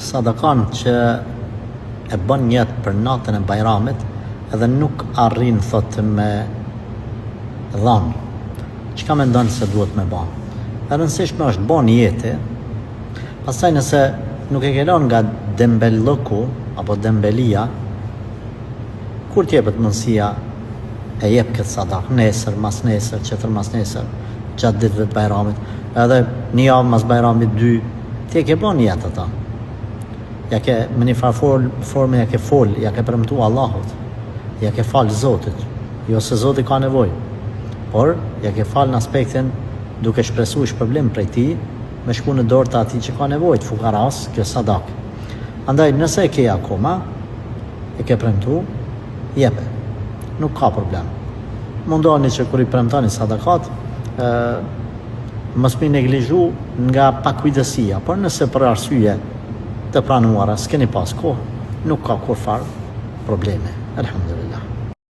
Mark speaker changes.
Speaker 1: Sadakan që e bën nijet për natën e Bajramit edhe nuk arrin thotë me dhan. Çka mendon se duhet me ba? E rëndësishme është bo nijeti. Pastaj nëse nuk e ke lënë nga dembellëku apo dembelia, kur t'jepet mundësia e jep këtë sadak, nesër, masnesër, qetër masnesër, gjatë ditëve të Bajramit, edhe një javë mas Bajramit dy, ti e ke bo nijet ata. Ja ke, me një farë forme ja ke fol, ja ke premtu Allahut, ja ke fal Zotit, jo se Zoti ka nevojë, por ja ke fal në aspektin duke shpresu shpërblim prej tij, me shku në dorë të atij që ka nevojë, të fukaras, kjo sadak. Andaj, nëse e ke akoma, e ke premtu, jepe. Nuk ka problem. Mundoheni që kur i premtoni sadakat, ë mos mi neglizhu nga pakujdesia, por nëse për arsye të pranuara s'keni pas kohë, nuk ka kurrfarë problemi. Elhamdulillah.